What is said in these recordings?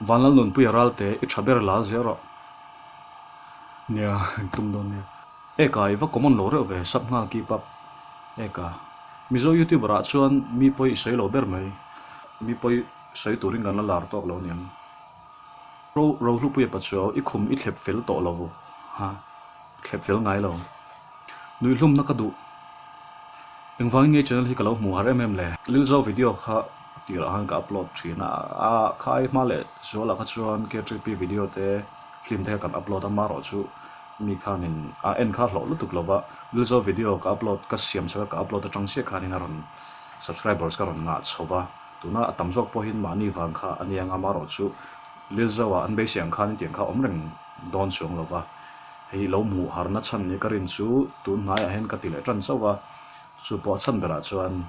Vanlalnunpuia Ralte i tha ber la zel rawh. Nia tum dawn nia. Eka i va common lo reuh ve sub nghal keep up. Eka. Mizo youtuber ah chuan mi pawi i sawi lo ber mai. Mi pawi sawi turin kan la lar tawk lo aniang. Ro Rohlupuia Pachuau i khum i thlep fel tawh lo ha thlep fel ngai lo. Nuihlumna ka duh. Engvangin nge channel hi ka lo hmu har em em le? Lilzo video kha tirah khan ka upload thin a, a khai hma leh zualah kha chuan KTP video te film te kha kan upload a, marawh chu mi khanin a en kha hlawh lutuk lova Lilzo video ka upload ka siam chak a ka upload atang chiah khanin a rawn subscribers ka rawn ngah chho va, tuna a tam zawk pawhin mahni vang kha a nia nga marawh chu Lilzo ah an beisei ang khanin tiang kha a awm reng dawn chuang lova. Hei lo hmuh harna chhan nia ka rin chu tun hnaiah hian ka ti leh tan chauh va, chu pawh a chhan berah chuan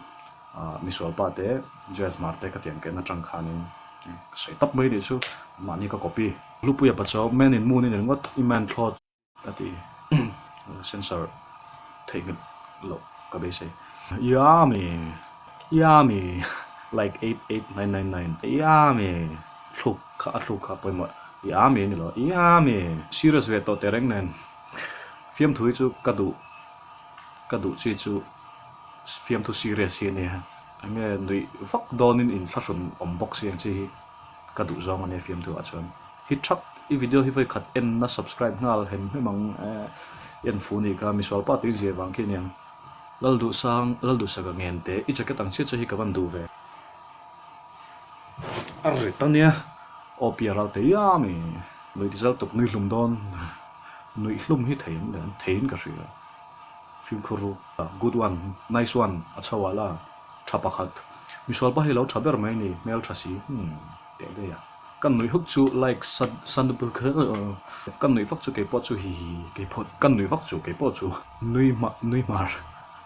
misual pa te Jazz Hmar te ka tiang kehna atang khanin ka sawi tawp mai nih chu mahni ka copy. Hlupuia pa chuan man in moon i ni ringawt i man thlawt a ti censor theihnghilh loh ka beisei. Yummy! Yummy! Like 88999 Yummy! Thluk kha a thluk kha pawimawh i a mi a ni lo i a mi serious ve tawh tehreng nen fiamthu hi chu ka duh ka duh chi chu fiamthu serious hi a nia enge nuih vak dawnin inthlahrun awm bawk si ang chi hi ka duh zawng a nia fiamthu ah chuan hi thak i video hi vawi khat en na subscribe nghal hem hem ang e en fu ni kha misual pa tui zia vang khi a niang Lalduhsang Lalduhsaka ngen teh i jacket ang chiah chiah hi ka van duh ve. A rit a nia, aw pia ral thei a mi, nui ti zal tuk nui hlum dawn, nuih hlum hi thei an leh theiin ka hria, fimkhur ru, good one, nice one, a chho ah la, tha pakhat, misual pa hi lo tha ber mai ni, hmel tha si, hmm, teh daih a. Ka nuih huk chu like san ka nuih vak chu keipawh chu hi hi keipawh ka nuih vak chu keipawh chu nui hma nui hmar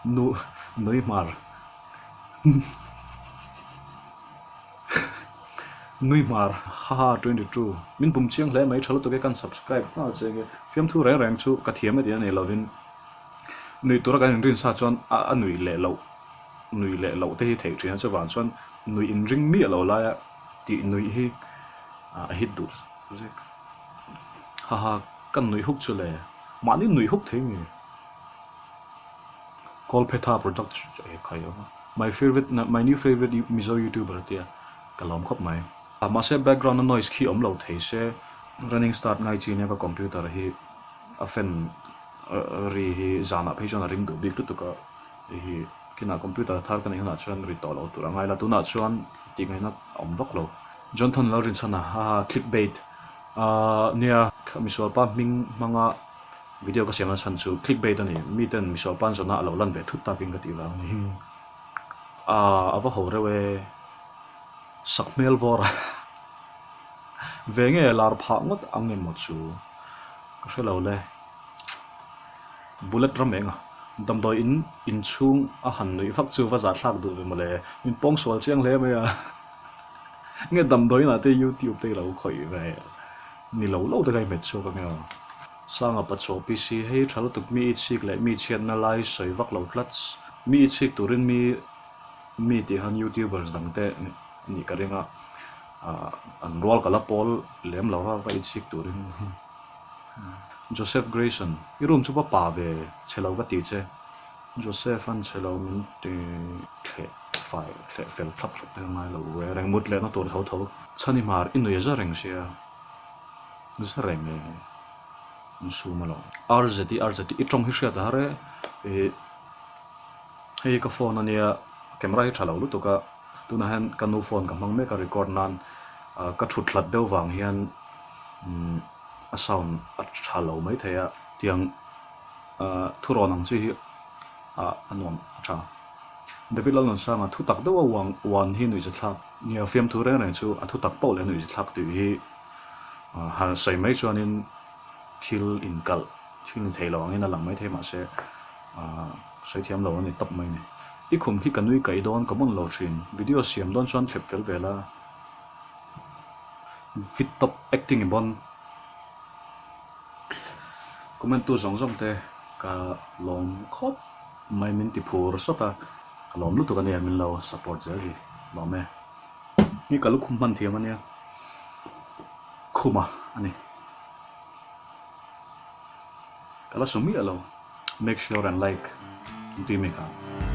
nu nui hmar. Nui hmar haha 22 min bum chiang hle mai tha lutuk e kan subscribe nghal che nge fiamthu reng reng chu ka thiam e tih a nei lovin nuih tura kan inrin sa chuan a nuih leh loh nuih leh loh te hi theih thin a chuvang chuan nuih inring miah lo laia tih nuih hi a hit duh zek haha kan nuih huk chu le mahni nuih huk thei nge. Kawlphetha product e khai awm a. My favorite my new favorite Mizo youtuber a tia ka lawm khawp mai. Mahse background a noise khi awm lo thei se. Running start ngai chi nia ka computer hi a fan ri hi zanah phei chuan a ring duh bik lutuk a hei hi kinah computer thar ka neih hunah chuan ri tawh lo tur a ngai la tunah chuan tih ngaihna a awm vak lo. Johnthon Lalrinchhana haha click bait nia misual pa hming hmanga Video ka siamna chhan chu click bait a ni, miten misual pan zawna a lo lan ve thut takin ka tih vang a ni. Aaa a va ho reuh e, sak hmel vawr a ve nge lar phah ngawt ang emaw chu ka hre lo le. Bullet ram eng a, damdawi in inchhung a han nuih vak chu va zahthlak duh ve mawle, min pawngsual chiang hle mai a, nge damdawi inah te youtube te i lo khawih ve. Ni lo lo te kha i hmet chhuak ange aw. Sanga Pachaw PC hei tha lutuk mi i chhik leh mi chhiatna lai sawi vak lo tlats. Mi i chhik turin mi mi tih han youtubers dang te nih ka ring a, an rual ka la pawl lem lo va va i chhik turin. Joseph Grayson, i room chu va pa ve chhe lo ka ti che. Joseph an chhe lo min ti thleh fai thleh fel thlap thlap te ka ngai lo ve reng mut lehna tur tho tho. Chhani hmar i nui a za reng sia za reng e an sum alawm. RZ i RZ i tawng hi hriat a har e ih hei hi ka phone ania camera hi tha lo lutuk a tunah hian ka nu phone ka hmang mek a record nan ka thut hlat deuh vang hian a sound a tha lo maithei a tiang Thurawn ang chi hi a nuam a tha. David Lalnunsanga thu tak deuh a uang uan hi nuihzathlak nia fiamthu reng reng chu a thu tak poh leh nuihzathlak tih hi han sawi mai chuanin thil inkalh thil ni thei lo angin a lang mai thei mahse sawi thiam lo a ni tawp mai a ni. I khum khi ka nui kaih dawn ka mawn lo thin. Video siam dawn chuan thlep fel ve la. Fit top acting i bawn. Comment tu zawng zawng te ka lawm khawp mai min ti phur sawt a, ka lawm lutuk ania min lo support zel hi lawm e. Hi ka lukhum hman thiam ania. Khuma a ni. Ka la su miah lo. Make sure and like an tui mi kha.